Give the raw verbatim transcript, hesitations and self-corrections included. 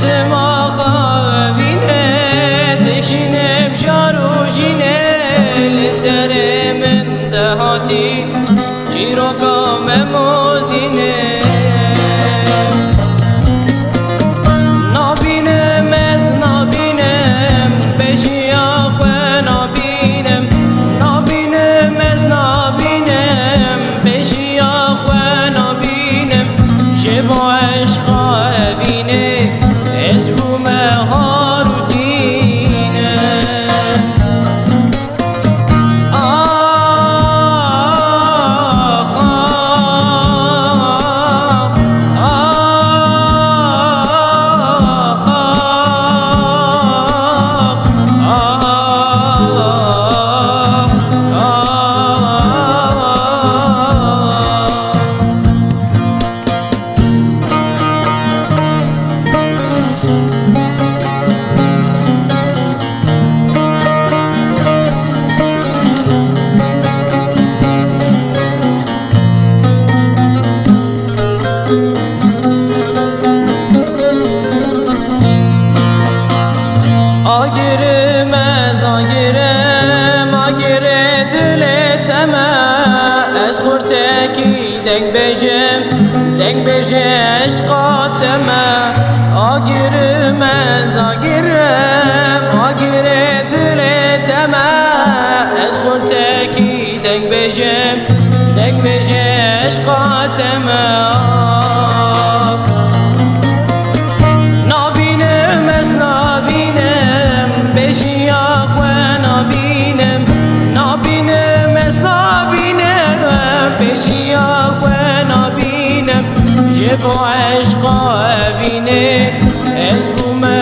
Sima xwe vîne, dişînim şar û jînê, li serê min de hatî çîroka Mem û Zînê. Nabînim ez nabînim, pêşiya xwe nabînim. Nabînim ez nabînim, pêşiya xwe nabînim. Ji bo eşqa evînê ez bûme har û tîne. Agirim ez, agirim, agirê dilê te me, ez xurtekî deng bêjim, deng bêje eşqa te me. Agirim ez, agirim, agirê dilê te me, ez xurtekî deng bêjim, deng bêje eşqa te me. Nabînim ez nabînim, pêşiya xwe nabînim. Nabînim ez nabînim, pêşiya xwe nabînim. Ji bo eşqa evînê ez bûme